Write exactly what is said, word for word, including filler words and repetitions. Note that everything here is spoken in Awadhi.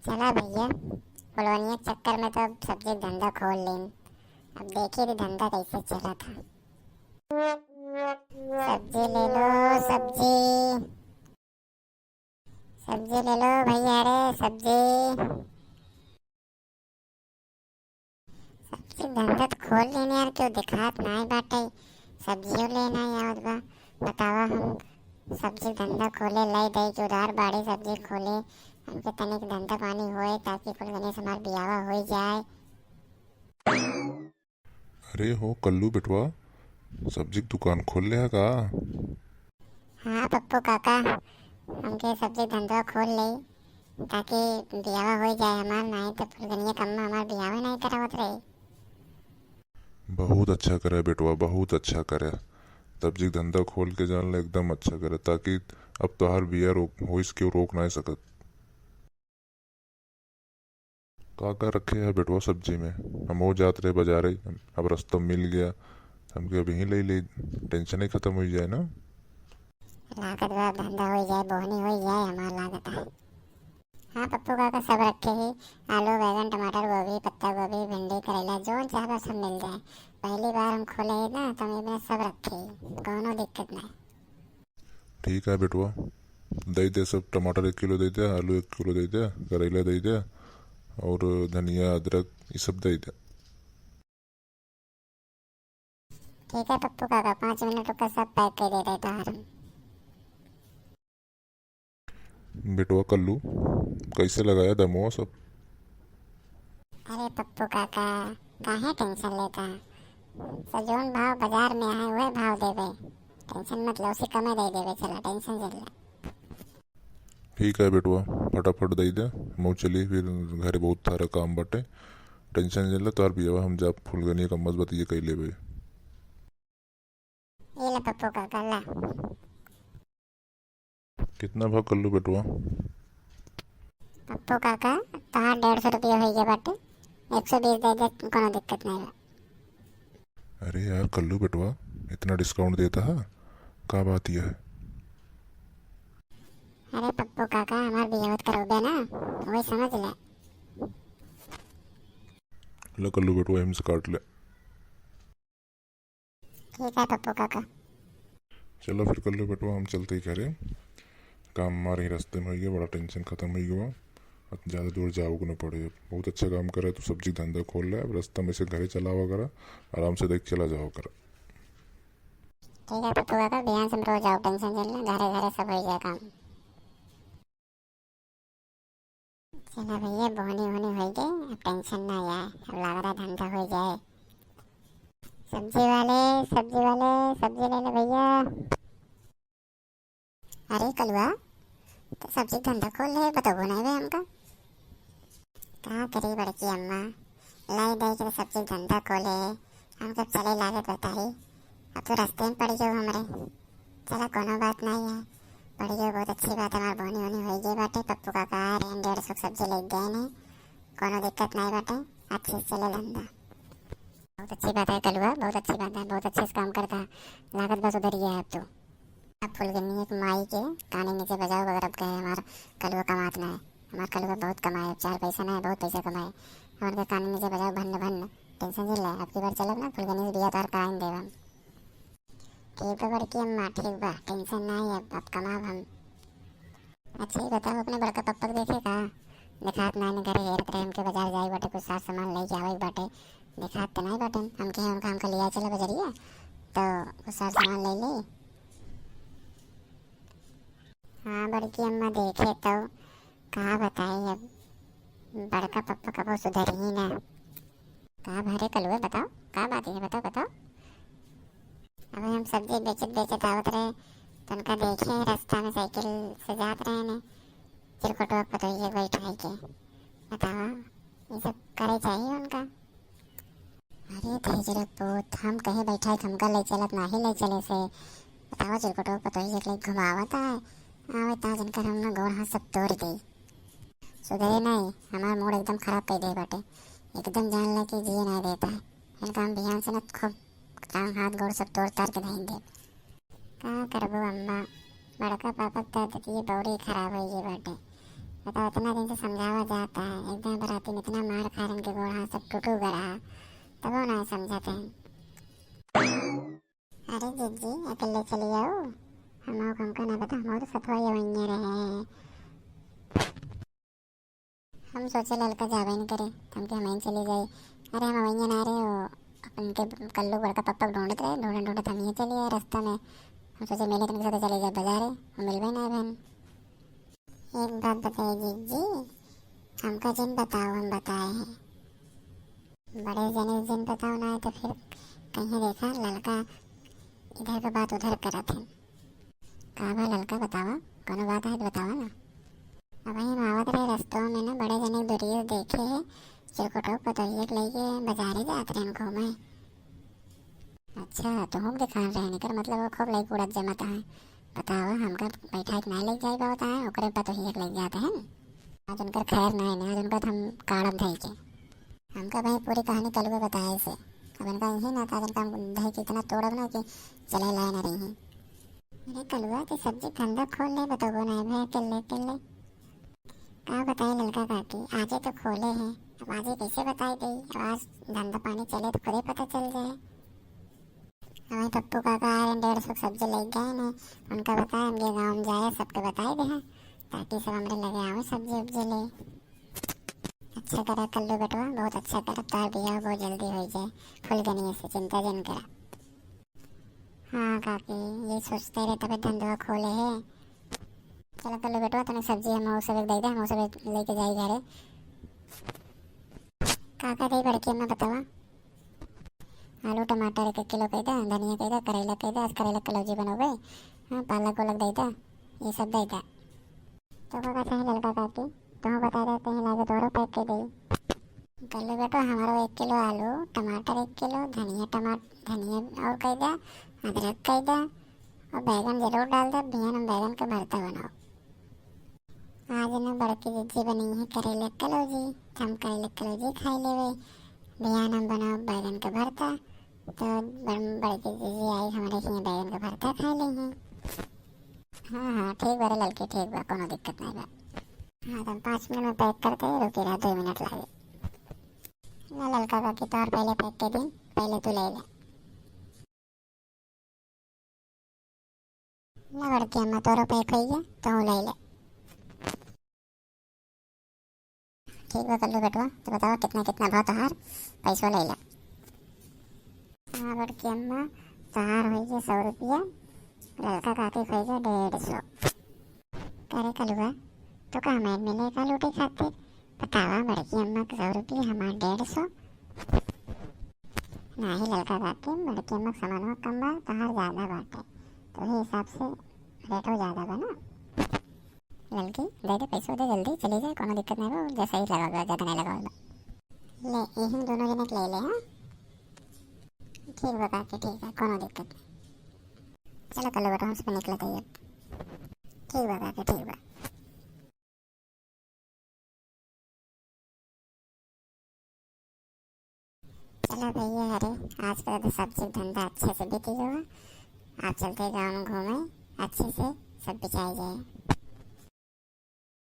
चला भइया, फुलवनिया के चक्कर में तो अब सब्जी के धंधा खोल लेन। अब देखी रे धंधा कैसे चलत है। सब्जी ले लो, सब्जी। सब्जी ले लो भइया रे, सब्जी। सब्जी धंधा तो खोल लेने यार, क्यों दिखात नाई बाटे, सब्जियों ले नाई आवत बा। बतावा, हम सब्जी धंधा खोले लाई दई के उधार बाड़े सब्जी खोले, हमके तनिक धंधा पानी होए ताकि फुलगनी से हमार बियावा होई जाए। अरे हो कल्लू बेटवा, सब्जी के दुकान खोल ले है का? हाँ पप्पू काका, हमके सब्जी धंधा खोल ले ताकि बियावा हो जाए हमार, नहीं तो फुलगनिया कम्मा हमार बियावा नहीं करावत रही। बहुत अच्छा करे बेटवा, बहुत अच्छा करे। सब्जी के धंधा खोल के जान ले, एकदम अच्छा करे, ताकि अब तोहार बिया रोक होइस के रोक नहीं सकत। का का रखे है बेटवा सब्जी में? हम वो जात रहे बाजारे, अब रास्ता मिल गया, हमके अभी ही ले ले, टेंशन ही खत्म हो जाए ना। लागत बा धंधा हो जाए, बोहनी हो जाए, हमार लागत है। हाँ पप्पू काका, सब रखे ही, आलू, बैगन, टमाटर, गोभी, पत्ता गोभी, भिंडी, करेला, जौन चाहबा सब मिल जाए। पहली बार हम खोले ही ना, तो हम इतना सब रखे ही, कौनो दिक्कत नहीं। ठीक है बेटवा, दे दे सब, टमाटर एक किलो दे दे, आलू एक किलो दे दे, करेला दे दे, और धनिया, अदरक, ये सब दे दे। ठीक है पप्पू काका, पाँच मिनट रुका, सब पैक कर दे रहे तोहार हम। बेटवा कल्लू, कैसे लगाया दमवा सब? अरे पप्पू काका, काहे टेंशन लेता? तो जौन भाव बाजार में आए, वह भाव देबे। टेंशन मत लो, उसी कमे दे देबे, चला टेंशन चल। ठीक है बेटवा, फटाफट दे दे, हम चली फिर, घरे बहुत सारा काम बाटे। टेंशन चल, तोहार बियावा हम जा फुलगनिया कम्मा से बतिया कर लेबे। ये ले पप्पू काका, ला। कितना भाव कल्लू बेटवा? पप्पू काका, तोहार डेढ़ सौ रुपया हो गया बाटे, एक सौ बीस दे दे, कोनो दिक्कत नहीं बा। अरे यार कल्लू बेटवा, इतना डिस्काउंट देता है, का बात यह है? अरे पप्पू काका, हमार बियाह होत करौबे ना, वही समझ ले। लो कल्लू बेटवा, हमसे काट ले। ठीक है पप्पू काका। चलो फिर कल्लू बेटवा, हम चलते ही घरे, काम हमारे ही रास्ते में हो गया, बड़ा टेंशन खत्म हो गया, अब ज़्यादा दूर जाओ को ना पड़े। बहुत अच्छा काम करे तू, सब्जी धंधा खोल ले, अब रास्ता में से घरे चलावा करा, आराम से देख चला जाओ करा। ठीक है पप्पू काका, बिहान से हम रोज आओ, टेंशन जिन ले, घरे घरे सब हो जाए काम। चला भैया, बोहनी होनी होई गई, अब टेंशन ना आए, अब लागत है धंधा हो जाए। सब्जी वाले, सब्जी वाले, सब्जी ले ले भैया। अरे कलुआ, तो सब्जी धंधा खोल ले, बतबो नहीं बे हमका। का करी बड़की अम्मा, लाई दे के सब्जी धंधा खोले, हमके चले लागत बताई, अब तो रास्ते में पड़ जाओ हमरे। चला कोनो बात नहीं है, पड़ जाओ, बहुत अच्छी बात है, हमार बोनी होनी हो गई बाटे, पप्पू काका आ रहे हैं, डेढ़ सौ सब्जी ले गए नहीं, कोनो दिक्कत नहीं बाटे, अच्छे से चले धंधा। बहुत अच्छी बात है कलुआ, बहुत अच्छी बात है, बहुत अच्छे से काम करता है, लागत बस उधर ही है अब तो। अब फुलगनिया के माई के कानी नीचे बजाओ, अगर अब कहे हमार कलुआ कमात ना है, हमार कलुआ बहुत कमाए, चार पैसा ना है, बहुत पैसा कमाए, हमार के कानी नीचे बजाओ भन्न भन्न, टेंशन जिन ले, अब की बार चलब ना फुलगनिया से बियाह तोहार कराइन देब हम। ठीक बा बड़की अम्मा, ठीक बा, टेंशन ना है, अब, अब कमाब हम। अच्छा ये बताओ, अपने बड़का पप्पा के देखे का? देखात ना है, घरे हेरत रहे हमके, बाजार जाए बाटे, कुछ सार सामान लेके आवे बाटे, देखात तो नहीं बाटे, हमके उनका, हमका लिया चला बजरिया, तो कुछ सार सामान ले ले। हाँ बड़की अम्मा देखे तो का बताई अब, बड़का पप्पा कबो सुधर ही ना। का भरे कलुए बताओ, का बात है बताओ, बताओ। अबे हम सब्जी बेचत बेचत आवत रहे, तो उनका देखे रास्ता में साइकिल से जात रहे ने, चिरकुटवा पतोहिया बैठाई के। बताओ, ये सब करे चाहिए उनका? अरे धैजरे पूत, हम कहे बैठा है, हमका ले चलत नाही ले चले से। बताओ, चिरकुटो पतोही एक ले घुमावत है, आवे ता जिनकर हम ना गोड़ हाथ सब तोड़ दे। सुधरे नहीं, हमार मूड एकदम खराब कर दे बाटे, एकदम जान ले कि जिए नहीं देता है। इनका हम बिहान से ना खूब टांग हाथ गोड़ सब तोड़ तार के धाइन देब। का करबो अम्मा, बड़का पापा के तो आदत ये बौरी खराब हो गई बाटे। बताओ, इतना दिन से समझावा जाता है, एकदम बराती में इतना मार खा रहे हैं कि गोड़ हाथ सब टूटू गड़ा, तबो ना समझते हैं। अरे जीजी, अकेले चली आओ, हम आओ, हमका ना बता, हम तो सथवा ये वहीं रहे हैं। हम सोचे ललका जाबे न करे, हमके हमहीं चली जाई। अरे हम वहीं ना रहे हो, अपन के कल्लू बड़का पप्पा ढूंढत रहे, ढूंढत ढूंढत हम ये चली आए रास्ता में। हम सोचे मिले तुमके साथ चली जाए बाजारे, हम मिलबे ना बहन। एक बात बताए जीजी, हमका जिन बताओ, हम बताए हैं। बड़े जने जिन बताओ ना है तो फिर कहीं देखा ललका इधर के बात उधर करत है। का बा ललका, बतावा, कोनो बात है तो बतावा ना। अबहीं हम आवत रहे रस्तवा में ना, बड़े जने के दुरिये देखे है, चिरकुटो पतोहिया के लइके बाजारे जात रहे घूमे। अच्छा, तुहूँ के देखान रहे निकर, मतलब वो खूब लइके उड़त जमत है। बतावा, हमका बैठा के ना लइके जाई पावत है, ओकरे पतोहिया के लइके जात है। आज उनकर खैर ना है ना, आज उनका तो हम काढ़ब धई के। हमका भाई पूरी कहानी कलुआ बताए से, अब इनका यही ना था, इनका हम धई के इतना तोड़ब ना कि चले लाए ना रही। अरे कलुआ के सब्जी धंधा खोल ले, बतोबो ना है भाई, अकेले अकेले। का बताई ललका काकी, आजे तो खोले हैं, अब आजे कैसे बताई दई, अब आज धंधा पानी चले तो खुदे पता चल जाए। हमारे पप्पू काका आ रहे हैं, डेढ़ सौ सब्जी ले गए हैं, उनका बताए, हमके गाँव में जाए, सबके बताई दे हैं, ताकि सब हमरे लगे आवे सब्जी उब्जी ले। अच्छा करा कल्लू बेटवा, बहुत अच्छा करा, तार बियाह बहुत जल्दी हो जाए, फुलगनिया से चिंता जन करा। हाँ काकी, ये सोचते रहे तबे धंधवा खोले है। चलो कल्लू बेटवा, तने सब्जी हम सब एक दे दे, हम सब एक लेके जाई घरे। का का दे बड़की अम्मा बतावा? आलू टमाटर एक एक किलो कह दे, धनिया कह दे, करेला कह दे, आज करेला कलौजी बनोगे। हाँ, पालक उलक दे दे, ये सब दे दे। तो का चाही ललका काकी, तुहूँ बता दे, कहीं लागे तोहरो पैक कर दे। कल्लू बेटो, हमारो एक किलो आलू, टमाटर एक किलो, धनिया टमाटर, धनिया और कह दे, अदरक कह दे, और बैगन जरूर डाल दे, बिहान हम बैगन के भरता बनाओ। आज न बड़की जीजी बनइहैं करेला कलौजी, हम करेला कलौजी खाई लेबे। बिहान हम बनाओ बैगन के भरता, तो बड़-, बड़की जीजी आई हमरे हियाँ बैगन के भरता खाई लेइहैं। हाँ, हाँ, ठीक बा रे ललकी, ठीक बा, कोनो दिक्कत नहीं बा। हाँ, तो हम पाँच मिनट में पैक करते हैं, रुकी रहा, दो मिनट लागे। ना ललका काकी, तोहर पहले पैक कर दी, पहले तू ले ले। ला बड़की अम्मा, तोरो पैक होई गया, तू ले ले। ठीक बा कल्लू बेटवा, तो बतावा कितना कितना भाव तोहार, पैसो ले ले। हाँ बड़की अम्मा, तोहार होई गया सौ रुपया, ललका काकी होई गया डेढ़ सौ। करे कलुआ, तो का हमें मिले का लूटे खातिर? बतावा, बड़की अम्मा के सौ रुपये, हमार डेढ़ सौ। नाही ललका काकी, बड़की अम्मा के सामानवा कम बा, तोहार ज्यादा बाटे, तो वही हिसाब से रेटो ज्यादा बा ना। ललकी, दे दे पैसो, दे जल्दी, चली जाए, कोनो दिक्कत नहीं बा, जैसा ही लगावल बा, ज्यादा नहीं लगावल बा। ले, यही दोनों जने के ले ले, हाँ? ठीक बा काकी, ठीक है, कोनो दिक्कत नहीं। चलो कल्लू बेटवा, हमसे निकलत है अब। ठीक बा काकी, ठीक बा। चलो भैया, अरे आज का तो सब्जी धंधा अच्छे से बिक गया। आप चलते गाँव में घूमे, अच्छे से सब बिचाई जाए।